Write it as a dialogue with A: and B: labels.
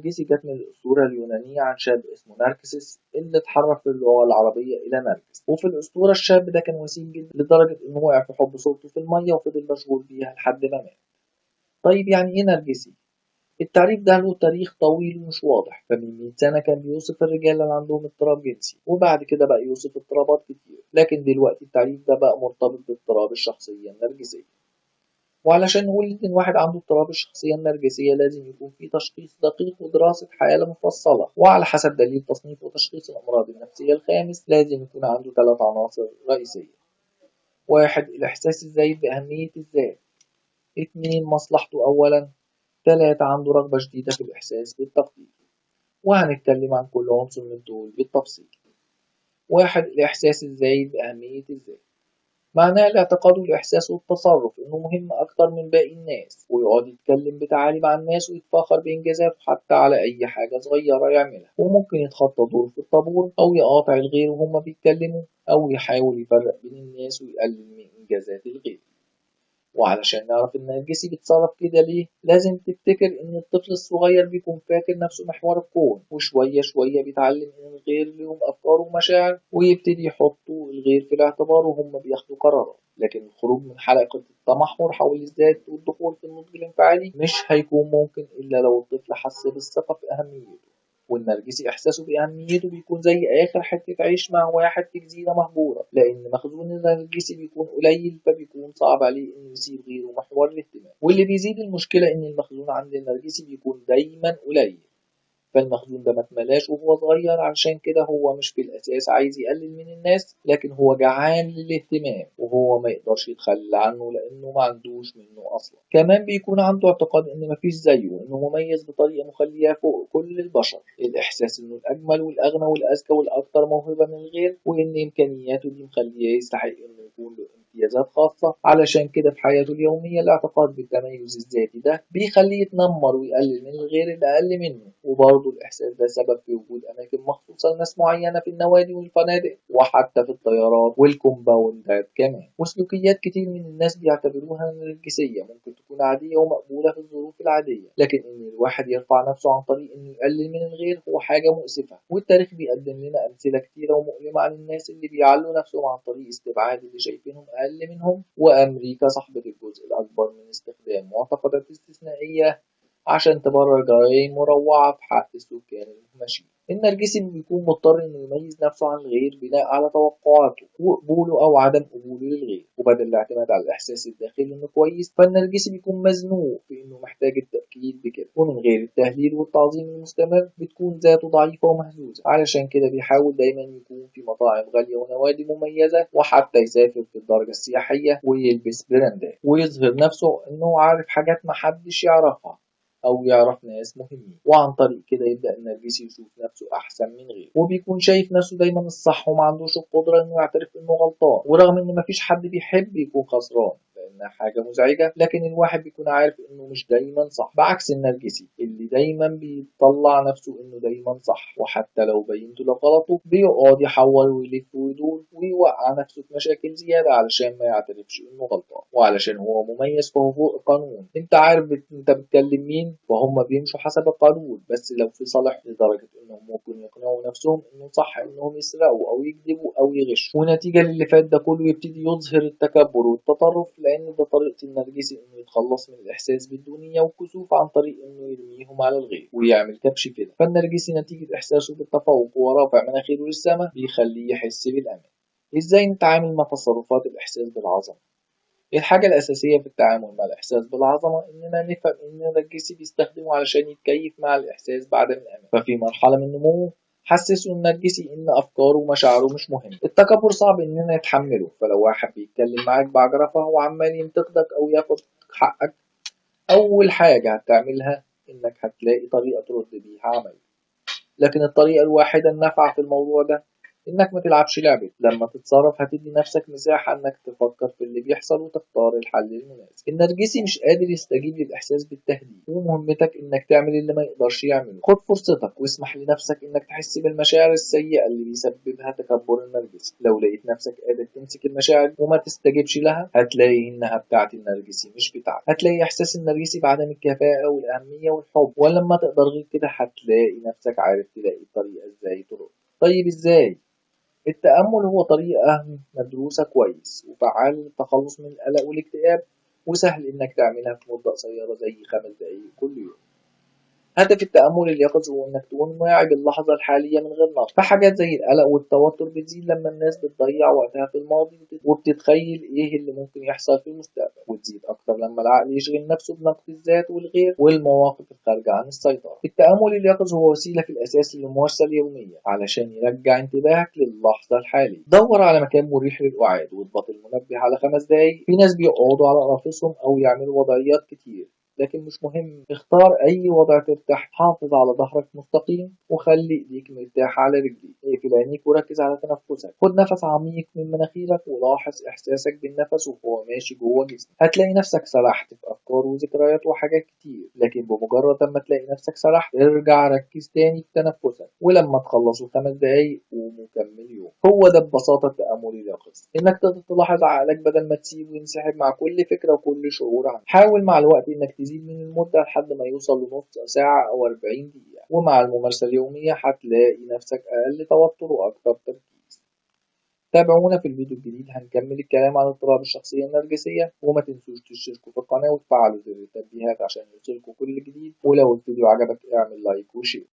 A: نرجسي جت من الأسطورة اليونانية عن شاب اسمه ناركسس اللي اتحرف في اللغة العربية إلى نرجس. وفي الأسطورة الشاب ده كان وسيم جدا لدرجة إنه وقع في حب صورته في المية وفضل مشغول بيها لحد ما مات. طيب يعني إيه نرجسي؟ التعريف ده له تاريخ طويل ومش واضح، فمن 100 سنة كان بيوصف الرجال اللي عندهم اضطراب جنسي، وبعد كده بقى يوصف اضطرابات كتير، لكن دلوقتي التعريف ده بقى مرتبط باضطراب الشخصية النرجسية. وعلشان نقول إن واحد عنده اضطراب الشخصية النرجسية لازم يكون في تشخيص دقيق ودراسة حالة مفصلة، وعلى حسب دليل تصنيف وتشخيص الأمراض النفسية الخامس لازم يكون عنده 3 عناصر رئيسية. 1. الإحساس الزايد بأهمية الذات. 2. مصلحته أولا. 3. عنده رغبة شديدة في الإحساس بالتقدير. وهنتكلم عن كل عنصر من دول بالتفصيل. 1. الإحساس الزايد بأهمية الذات. معناه الاعتقاد والإحساس والتصرف إنه مهم أكتر من باقي الناس، ويقعد يتكلم بتعالي مع الناس ويتفاخر بإنجازاته حتى على أي حاجة صغيرة يعملها، وممكن يتخطى دوره في الطابور أو يقاطع الغير وهم بيتكلموا، أو يحاول يفرق بين الناس ويقلل من إنجازات الغير. وعلشان نعرف إن النرجسي بيتصرف كده ليه، لازم تفتكر إن الطفل الصغير بيكون فاكر نفسه محور الكون، وشوية شوية بيتعلم إن الغير ليهم أفكار ومشاعر، ويبتدي يحطوا الغير في الاعتبار وهم بياخدوا قرارات. لكن الخروج من حلقة التمحور حول الذات والدخول في النضج الانفعالي مش هيكون ممكن إلا لو الطفل حس بالثقة في أهميته. والنرجسي إحساسه بأهميته بيكون زي آخر حتة عيش مع واحد في جزيرة مهجورة، لأن مخزون النرجسي بيكون قليل، فبيكون صعب عليه إنه يسيب غيره محور الاهتمام. واللي بيزيد المشكلة إن المخزون عند النرجسي بيكون دايما قليل، فالمخزون ده ما اتملاش وهو صغير، علشان كده هو مش في الأساس عايز يقلل من الناس، لكن هو جعان للاهتمام وهو ما يقدرش يتخلى عنه لأنه ما عندوش منه أصلا. كمان بيكون عنده اعتقاد إن مفيش زيه، وإنه مميز بطريقة مخليه فوق كل البشر، الإحساس إنه الأجمل والأغنى والأذكى والأكثر موهبة من الغير، وإن إمكانياته دي مخليه يستحق إنه يكون له امتيازات خاصة. علشان كده في حياته اليومية الاعتقاد بالتميز الذاتي ده بيخليه يتنمر ويقلل من الغير اللي أقل منه. وبرضه الإحساس ده سبب في وجود أماكن مخصوصة لناس معينة في النوادي والفنادق وحتى في الطيارات والكومباوندات كمان. وسلوكيات كتير من الناس بيعتبروها نرجسية ممكن تكون عادية ومقبولة في الظروف العادية، لكن إن الواحد يرفع نفسه عن طريق إنه يقلل من الغير هو حاجة مؤسفة. والتاريخ بيقدم لنا أمثلة كتيرة ومؤلمة عن الناس اللي بيعلوا نفسهم عن طريق استبعاد اللي شايفينهم أقل منهم. وأمريكا صاحبة الجزء الأكبر من استخدام معتقدات استثنائية عشان تبرر جرائم مروعة في حق السكان المهمشين. النرجسي بيكون مضطر إنه يميز نفسه عن الغير بناء على توقعاته وقبوله أو عدم قبوله للغير، وبدل الاعتماد على الإحساس الداخلي إنه كويس، فالنرجسي بيكون مزنوق في إنه محتاج التأكيد بكده، ومن غير التهليل والتعظيم المستمر بتكون ذاته ضعيفة ومهزوزة. علشان كده بيحاول دايما يكون في مطاعم غالية ونوادي مميزة، وحتى يسافر في الدرجة السياحية ويلبس براندات، ويظهر نفسه إنه عارف حاجات محدش يعرفها أو يعرف ناس مهمين. وعن طريق كده يبدأ النرجسي يشوف نفسه أحسن من غيره، وبيكون شايف نفسه دايما الصح وما عندوش القدرة إنه يعترف إنه غلطان، ورغم إن مفيش حد بيحب يكون خسران لأنها حاجة مزعجة، لكن الواحد بيكون عارف إنه مش دايما صح، بعكس النرجسي اللي دايما بيطلع نفسه إنه دايما صح، وحتى لو بينته لغلطه بيقعد يحور ويلف ويدور ويوقع نفسه في مشاكل زيادة علشان ما يعترفش إنه غلطان. وعلشان هو مميز فهو فوق القانون، أنت عارف أنت بتكلم مين، فهم بيمشوا حسب القانون، بس لو في صالح، لدرجة إنهم ممكن يقنعوا نفسهم إنه صح إنهم يسرقوا أو يكذبوا أو يغشوا. ونتيجة للي فات ده كله يبتدي يظهر التكبر والتطرف، لأن ده طريقة النرجسي إنه يتخلص من الإحساس بالدونية والكسوف عن طريق إنه يرميهم على الغير ويعمل كبش كده. فالنرجسي نتيجة إحساسه بالتفوق ورافع مناخيره للسما بيخليه يحس بالأمان. إزاي نتعامل مع تصرفات الإحساس بالعظمة؟ الحاجة الأساسية في التعامل مع الإحساس بالعظمة إننا نفهم إن النرجسي بيستخدمه علشان يتكيف مع الإحساس بعدم الأمان. ففي مرحلة من نموه حسسوا النرجسي إن أفكاره ومشاعره مش مهمة. التكبر صعب إننا نتحمله، فلو واحد بيتكلم معاك بعجرفة وعمال ينتقدك أو ياخد حقك، أول حاجة هتعملها إنك هتلاقي طريقة ترد بيها عمله. لكن الطريقة الواحدة النافعة في الموضوع ده إنك ما تلعبش لعبة. لما تتصرف هتدي نفسك مساحة إنك تفكر في اللي بيحصل وتختار الحل المناسب. النرجسي مش قادر يستجيب للإحساس بالتهديد، ومهمتك إنك تعمل اللي ما يقدرش يعمله. خد فرصتك واسمح لنفسك إنك تحس بالمشاعر السيئة اللي بيسببها تكبر النرجسي. لو لقيت نفسك قادر تمسك المشاعر وما تستجبش لها هتلاقي إنها بتاعت النرجسي مش بتاعتك. هتلاقي إحساس النرجسي بعدم الكفاءة والأهمية والحب، ولما تقدر غير كده هتلاقي نفسك عارف تلاقي الطريقة إزاي ترد. طيب إزاي؟ التأمل هو طريقة مدروسة كويس وفعال للتخلص من القلق والاكتئاب، وسهل إنك تعملها في مدة قصيرة زي 5 دقايق كل يوم. هدف التأمل اليقظ هو إنك تكون واعي باللحظة الحالية من غير نقد. فحاجات زي القلق والتوتر بتزيد لما الناس بتضيع وقتها في الماضي وبتتخيل إيه اللي ممكن يحصل في المستقبل، وتزيد أكتر لما العقل يشغل نفسه بنقد الذات والغير والمواقف الخارجة عن السيطرة. التأمل اليقظ هو وسيلة في الأساس للممارسة اليومية علشان يرجع انتباهك للحظة الحالية. دور على مكان مريح للقعاد واضبط المنبه على 5 دقايق. في ناس بيقعدوا على قرافيسهم أو يعملوا وضعيات كتير، لكن مش مهم. اختار أي وضع ترتاح، حافظ على ظهرك مستقيم وخلي إيديك مرتاحة على رجليك. اقفل عينيك وركز على تنفسك. خد نفس عميق من مناخيرك ولاحظ إحساسك بالنفس وهو ماشي جوه جسمك. هتلاقي نفسك سرحت في أفكار وذكريات وحاجات كتير، لكن بمجرد ما تلاقي نفسك سرحت ارجع ركز تاني في تنفسك، ولما تخلص ال5 دقايق ومكمل يوم. هو ده ببساطة التأمل اليقظ، إنك تقدر تلاحظ عقلك بدل ما تسيبه ينسحب مع كل فكرة وكل شعور عنك. حاول مع الوقت إنك تزيد من المدة لحد ما يوصل لنص ساعة أو 40 دقيقة، ومع الممارسة اليومية هتلاقي نفسك أقل توتر وأكثر تركيز. تابعونا في الفيديو الجديد، هنكمل الكلام عن اضطراب الشخصية النرجسية، وما تنسوش تشتركوا في القناة وتفعلوا زر التنبيهات عشان يوصلكوا كل جديد. ولو الفيديو عجبك اعمل like و share.